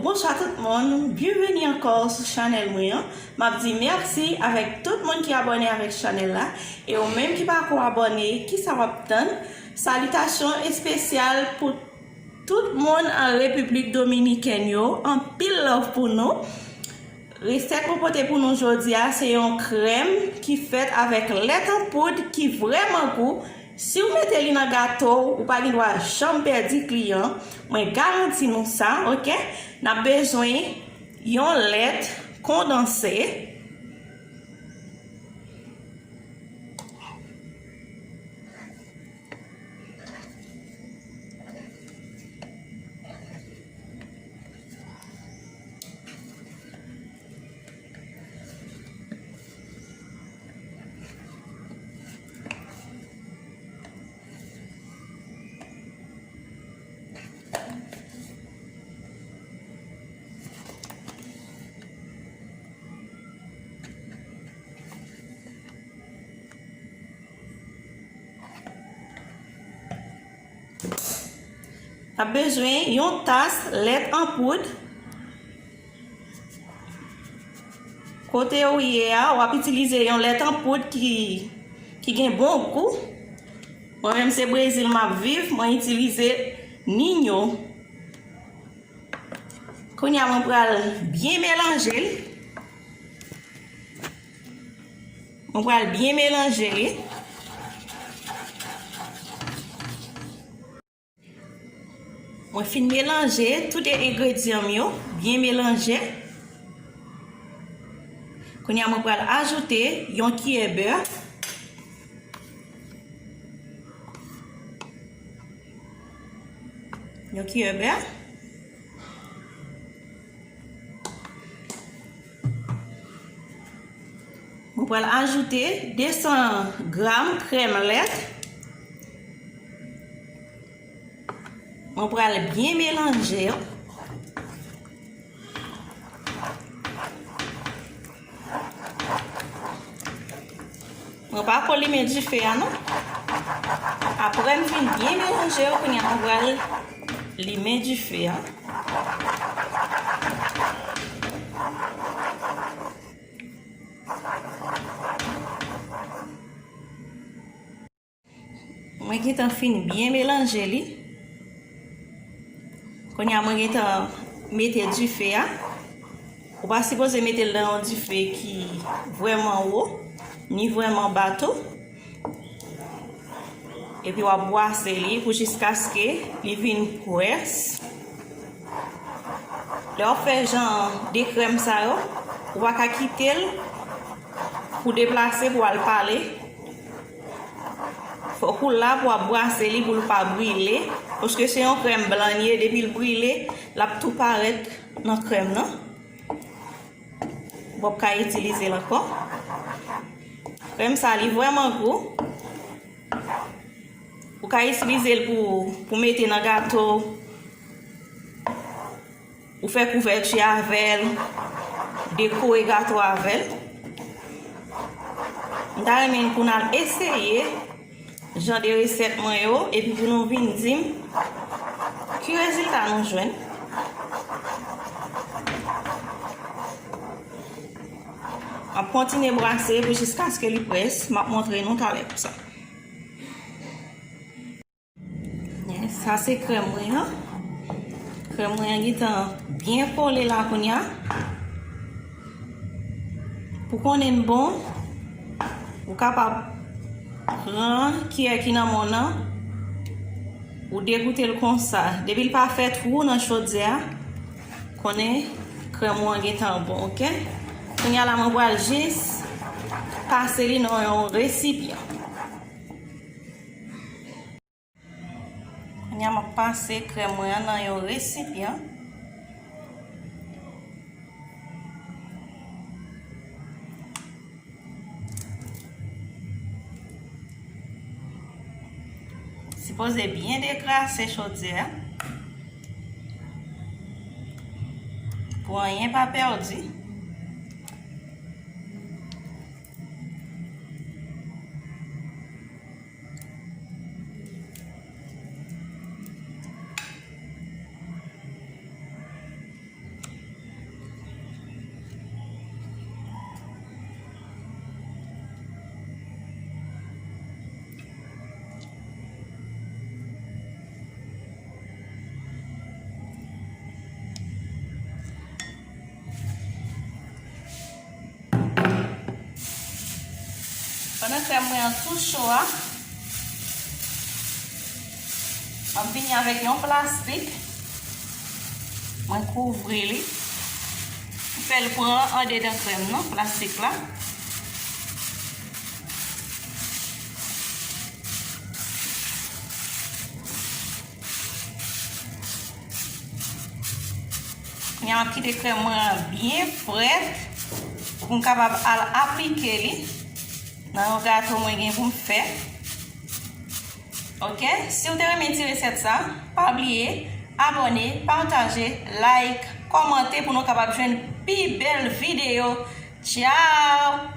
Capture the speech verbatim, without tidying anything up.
Bonswa tout moun, byenveni ankò sou chanèl mwen an. M ap di mèsi avèk tout moun ki abòne avèk chanèl la. E ou menm ki pako abòne, kisa w ap tann? Salitasyon espesyal pou tout moun an Repiblik Dominikèn yo. Anpil love pou nou. Resèt mwen pote pou nou jodi a, se yon krèm ki fèt avèk lèt an poud ki vrèman gou. Si w mete li nan gato w, ou pa gen dwa janm pèdi kliyan. Mwen garanti nou sa, oke? N ap bezwen yon lèt kondanse. N ap bezwen yon tas lèt an poud. Kote ou ye a, w ap itilize yon lèt an poud ki, ki gen bon gou. Mwen menm se Brezil m ap viv, mwen itilize Ninho. Kounye a mwen pral byen melanje l. Mwen pral byen melanje li. Mwen fin melanje tout de engredyan m yo, byen melanje. Kounye a mwen pral ajoute yon kiyè bè. Yon kiyè bè. Mwen pral ajoute de san gram krèm lèt. Mwen pral byen melanje. Mwen pa ko limen dife a non. Apre m fin byen melanje yo, kounye a mwen pral limen dife a. Mwen gentan fin byen melanje li. Kounye a mwen gentan mete dife a. Ou pa sipoze mete l nan yon dife ki vrèman wo, ni vrèman ba tou. Epi w ap bwase li pou jiskaske li vin pwès. Lè w ap fè jan de krèm sa yo, ou pa ka kite l pou deplase pou al pale. Fòk ou la pou w ap bwase li pou l pa brile, paske se yon krèm blan li ye, depi l brile, l ap tou parèt nan krèm nan. Ou p ap ka itilize l ankò. Krèm sa, li vrèman gou. Ou ka itilize l pou, pou mete nan gato. Ou fè kouvèti avè l, dekore gato avè l. M ta renmen pou n al eseye jan de resèt mwen yo, epi pou nou vin di m ki rezilta nou jwenn. M ap kontinye brase pou jiskaske li pwès. M ap montre nou talè pou sa. Sa se krèm mwen an. Krèm mwen an gentan byen kole la kounye a. Pou konnen l bon, ou kapab pran kiyè ki nan men w nan, ou degoute l konsa. Depi l pa fè twou nan chodyè a, konnen krèm ou an gentan bon, oke? Kounye a la, mwen pral jis pase li nan yon resipyan. Kounye a, m ap pase krèm mwen an nan yon resipyan. Sipoze byen dekrase chodyè a pou anyen pa pèdi. Pandan krèm mwen an tou cho a, m ap vini avèk yon plastik. Mwen kouvri li. M fè l pran andedan krèm nan, plastik la. Kounye a, m ap kite krèm mwen an byen frèt pou m kapab al aplike li nan yon gato mwen gen pou m fè. Oke, si w te renmen ti resèt sa, pa bliye abòne, pataje, like, kòmante pou nou kapab jwenn pi bèl videyo. Tchao!